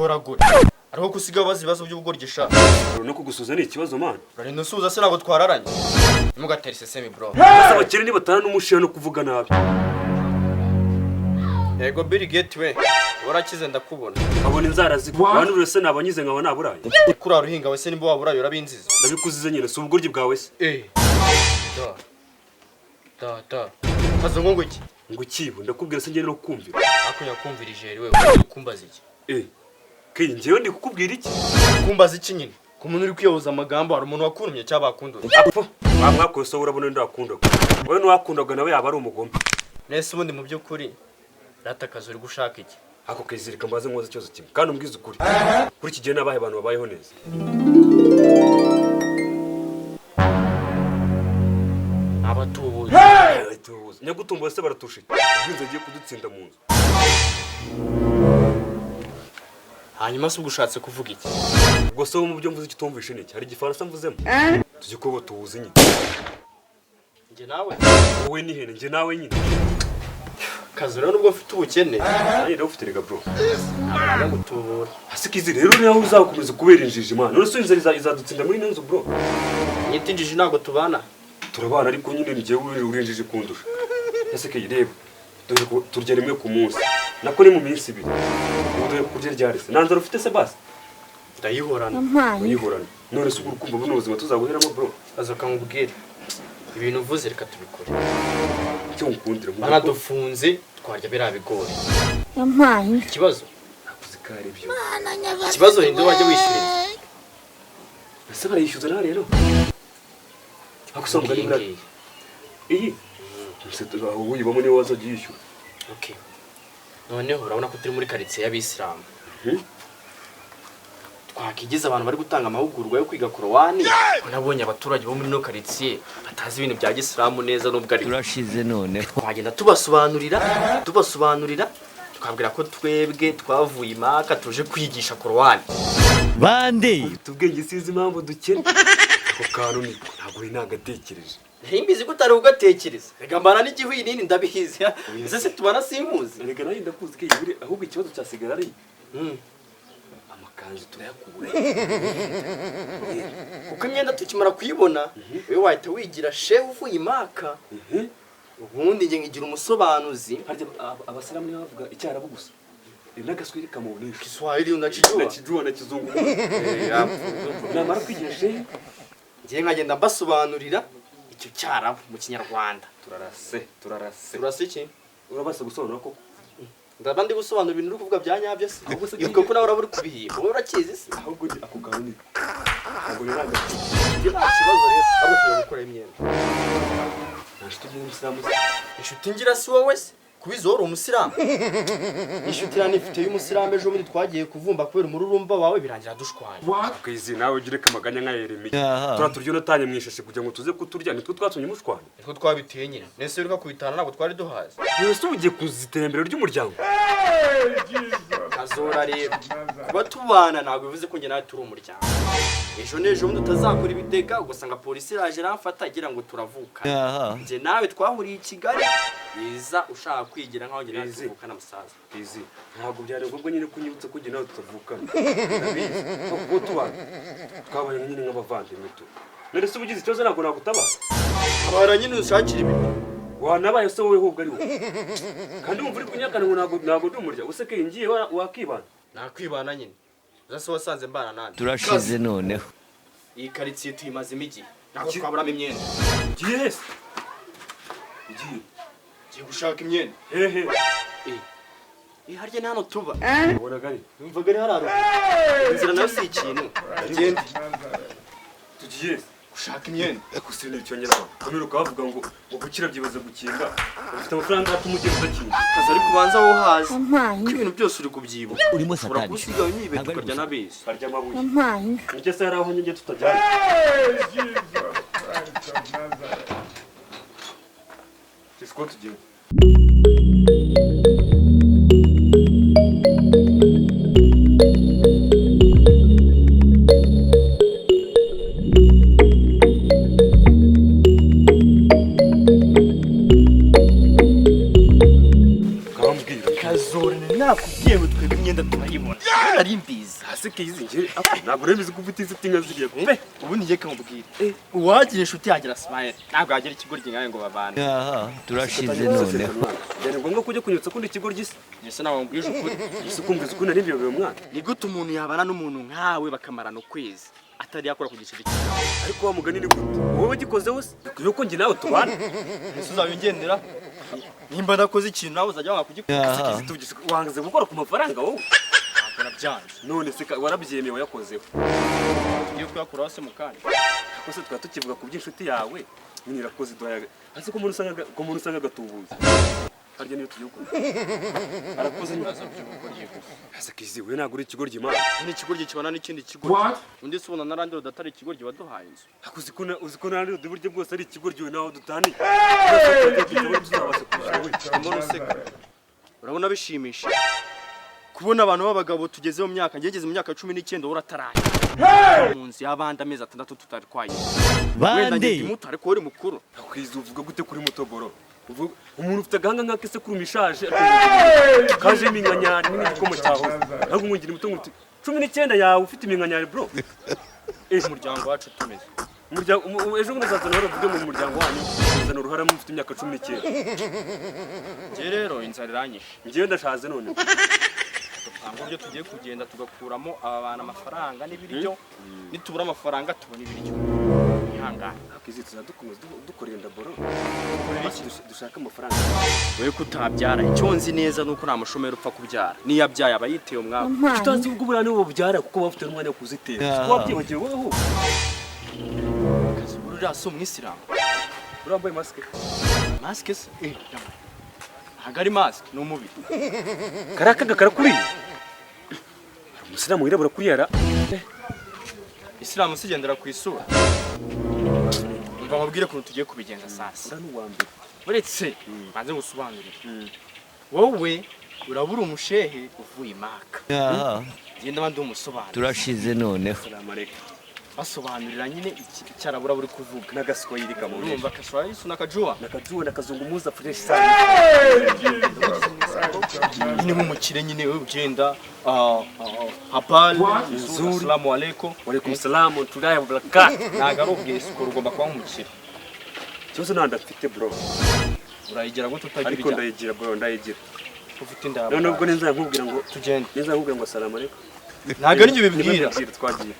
Toragura. Ariko ko usigaye ubaza ibibazo by'ubugoryi sha. No kugusuza ni ikibazo, man. Urarinda usuhuza se? Ntabwo twararanye? Ntimugatere isesemi, bro. Ese abakire nibatana n'umushiha no kuvuga nabi? Yego, Bill Gates we, warakize ndakubona. Nkabona inzara zigwa abantu se nabanyize nkaba naburaye. Kurara uhinga we se, nimba waburaye urabinziza. Ndabikuzize nyine, si ubugoryi bwawe se? Eh. Da. Da da. Kazo ngo iki? Ngo ikibo ndakubwira se ngende no kumvira? Ako nyakumvira ijeri we, uri kumbaza iki? Eh, ke njyewe ndi kukubwira iki? Kumbaza iki nyine? Ku muntu uri kwiyoboza amagambo, hari umuntu wakurumye cyangwa bakunduye? Apfa wa mwakoso, urabona ndakundaga wowe, n'uwakundaga nawe yaba ari umugome. Nese ubundi mu by'ukuri rata kazi uri gushaka iki? Ako kizirika mbaze nkoze ikibazo kimwe kandi umbwize ukuri. Kuri iki gihe n'abahe bantu babayeho neza? Abatubuzi. Tubuze nyagutumba se, baratusha iki? Ubwinzu agiye kudutsinda mu nzu. Hanyuma se ubwo ushatse kuvuga iki? Ubwo se wowe mu byo mvuze icyo utumvishe ni iki? Hari igifaransa mvuzemo? Tujye kuba tuwuzi nyine. Njye nawe? Wowe n'ihene, njye nawe nyine. Kazi rero, nubwo mfite ubukene, nanjye ndabufite rega, bro. ntabwo gutubura. Hasi kizi rero nawe uzakomeza kubera injiji, man. None se inzara izadutsinda muri ino nzu, bro? Nyita injiji, ntabwo tubana. Turabana, ariko nyine njyewe uri injiji kundusha. Ese ke reba, dore ko turya rimwe ku munsi, nako ni mu minsi ibiri. Ubu dore kurya ryari se? Nta nzara ufite se basi? Ndayihorana. Uyihorana. None se ubwo ukumva buno buzima tuzabuheramo, bro? Aza akamubwira ibintu uvuze, reka tubikore. Icyo ngukundira nk'uko Banadufunze twarya biriya bigori. Ikibazo nakuze ko ari byo. Ikibazo ninde wajya wishyura inzu? Ese barayishyuza nawe rero? Ako usanga Ngiyi ni buriya ngiyi. Iyi ese aho uyibamo niwe wazajya uyishyura. Okay. Noneho urabona ko turi muri karitsiye y'abisilamu. Twakigize abantu bari gutanga amahugurwa yo kwiga korowani, ko nabonye abaturage bo muri ino karitsiye batazi ibintu bya gisilamu neza nubwo ari Turashize noneho. Twagenda tubasobanurira, tubasobanurira, tukabwira ko twebwe twavuye imaka tuje kwigisha korowani. Bande. Ufite ubwenge, sinzi impamvu dukena. Ako kantu niko ntabwo nari nagatekereje. Nari mbizi ko utari ugatekereza. Reka mbana n'igihwinini, ndabizi. Ese se tubana sinkuzi? Reka nanjye ndakuzi ko iyi, ahubwo ikibazo cyasigara ari amakanzu turayakura. Kuko imyenda tukimara kuyibona, wowe wahita wigira shefu uvuye imaka, ubundi njye nkigira umusobanuzi. Harya abasilamu nibo bavuga icyarabu gusa n'agaswahili kamubonesha? Kiswahili unakijua? Nakijua na kizungu. Namara kwigira shehe, Njye nkagenda mbasobanurira icyo cyarabu mu kinyarwanda. Turarase, turarase. Turasa iki? Urabasha gusobanura koko? Ndaba ndi gusobanura ibintu uri kuvuga bya nyabyo se? Ahubwo se Ibuka ko nawe uraba uri kubihimba, wowe urakizi se? Ahubwo ni ako kantu niko ntabwo nari nagatekereje. Ibyo nta kibazo rero, ahubwo tujya gukora imyenda. Nta nshuti ugira umusilamu se? Inshuti ngira si wowe se? Kubizi wowe uri umusilamu. Inshuti nani ifite y'umusilamu? Ejo bundi twagiye kuvumba kubera umururumba wawe, birangira dushwanye. Kwizi nawe ugire kamaganya nka Yeremiya. Aha. Turiya turyo natanye mu ishashi kugira ngo tuze kuturya, nitwo twatumye mushwana. Nitwo twabiteye nyine. Nese wiruka kubitana, ntabwo twari duhaze? Ese uba ugiye kuza iterambere ry'umuryango? Kazora rero, kuba tubana ntabwo bivuze ko njye nawe turi umuryango. Ejo n'ejo bundi utazakora ibitega ugasanga polisi iraje iramfata igira ngo turavuka. Aha. Njye nawe twahuriye i Kigali, biza ushaka kwigira nkaho njye nawe Bizi. tuvukana, musaza. Izi ntabwo byari ngombwa nyine ko unyibutsa ko njye nawe tutavukana. Ndabizi ko kuba tubana twabaye nyine nk'abavandimwe tu. None se uba ugize ikibazo ntabwo nagutabara? Abara nyine ushakira ibintu. Wanabaye se wowe ahubwo ari wowe, kandi wumva uri kunyakana ngo ntabwo ndi umurya useke ngiye wakibana. Nakwibana nyine, uza se wasanze mbana nande? Turashize noneho. Iyi karitsiye tuyimazemo igihe, ntabwo twaburamo imyenda. Ugiye hese? Ugiye? Ngiye gushaka imyenda. Hehe? Eh, harya ni hano tuba? Ubonaga ari Numvaga ari hariya. Inzira nayo si ikintu, tugende. Tugiye hese? Gushaka imyenda. Gusa icyongereza umiruka bavuga ngo gukira byibaza gukinga. Ufite amafaranga atuma ugenda udakinga. Kazi ariko ubanza wowe uhazi ko ibintu byose uri kubyibuka. Urimo Ushobora satani. kuba usigaye unyibeta Ntabwo ari ukarya gusa. n'abezi. Arya amabuye njye se hari aho njye tutajyana? Siko tugiye. Kambwira. Kazorane, nakubwiye ngo twebwe imyenda turayibona, nari mbizi. Ase Keyizi, njye ntabwo rero bizi ko ufite inshuti nka ziriya pe. Ubundi ngiye kamubwira, uwagira inshuti yagira Smile, ntabwo yagira ikigoryi nkawe ngo babane. Aha turashize noneho. Byari ngombwa ko ujya kunyutsa ko ndi ikigoryi se? Ese nawe mubwije ukuri? Ese ukumviza ukuntu nari mbiyobewe, mwana? Ni gute umuntu yabana n'umuntu nkawe bakamarana ukwezi atari yakora ku giceri cyawe? Ariko wa mugani ni gute wowe wagikozeho se? Bikwiye ko njye nawe tubana. Ese uzaba ugendera nimba nakoze ikintu, nawe uzajya wanga kugikora? Aha. Wanze gukora ku mafaranga wowe. Ntabwo nabyanze. None se warabyemeye, wayakozeho? Tugiye kuyakuraho se mu kanya? Ko se twaba tukivuga ku by'inshuti yawe nyine irakoze iduhaye, ese ko umuntu usanga agatubuza harya niyo tugiye gukora arakoze nyine. Ese Kizi, we ntabwo uri ikigoryi, Imana. Ni ikigoryi kibana n'ikindi kigoryi, undi se ubona narandi rudatari ikigoryi waduhaye inzu? Ariko uzi ko nandi uburyo bwose ari ikigoryi, we naho dutaniye tuzabasha kwishyura we. Mbona useka, urabona bishimisha kubona abantu b'abagabo tugeze mu myaka, ngeze mu myaka 19, wowe urataraye mu nzu y'abandi amezi 6 tutari twaye. Wenda Bande. njye ndi muto, ariko wowe uri mukuru. Kwiza, uvuga gute kuri muto, bro? Umuntu ufite agahanga nk'ak'isekurume ishaje kajemo iminkanyari n'igikoma cyahoze, ntabwo nkungira muto ngo 19 yawe ufite iminkanyari, bro. Umuryango wacu tumeze. Umuryango ejo bundi uzazana uruhara uvuge ngo mu muryango wanyu uzana uruhara mufite imyaka 19. Njye rero inzara iranyishe. Njyewe ndashaje none. Dupanga uburyo tugiye kugenda tugakuramo aba bantu amafaranga n'ibiryo. Nitubura amafaranga tubona ibiryo, ihangane. Akizi, tuzadukomeza dukorera inda, bro. Dushake amafaranga. Wowe kutabyara, icyo nzi neza ni uko nta mushomeri upfa kubyara, niyo abyaye aba yiteye umwaku. Tutazi ubwo buriya nibo babyara kuko baba bafite n'umwanya wo kuzitera. Wabyibagiwe wowe ahubwo. Kazi, uriya si umwisilamu? Urambaye masike. Masike se? Ntabwo ari masike, ni umubiri. Kariya kaga karakuriye, hari umusilamu wirabura kuriya ra. Isilamu usigendera ku isura. Umva nkubwire ukuntu tugiye kubigenza sasa. Uriya ni uwa mbere. Uretse banze ngusobanurire, wowe urabura umushehe uvuye imaka. Aha genda abandi umusobanurira. Turashize noneho. Salamu alaikum. Basobanurira nyine icyarabura buri kuvuga. N'agaswahili kamubiri. Urumva akaswahili unakajua? Nakajua, nakazungumuza fresh sana. Nyine nk'umukire nyine we ugenda habari Nzuri. Assalamu alaikum. Walaikum salam wa rahmatullahi wa barakatuh. Ntabwo ari ubwesikoro, ugomba kuba nk'umukire. Ikibazo nta mfite, bro. Urayigira gute utagira? Ariko ijya ndayigira, bro, ndayigira. Ufite inda. None ubwo neza nkubwira ngo Tugende. Neza nkubwira ngo assalamu alaikum. Ntabwo ari ibyo bibwira. Nibyo twagiye.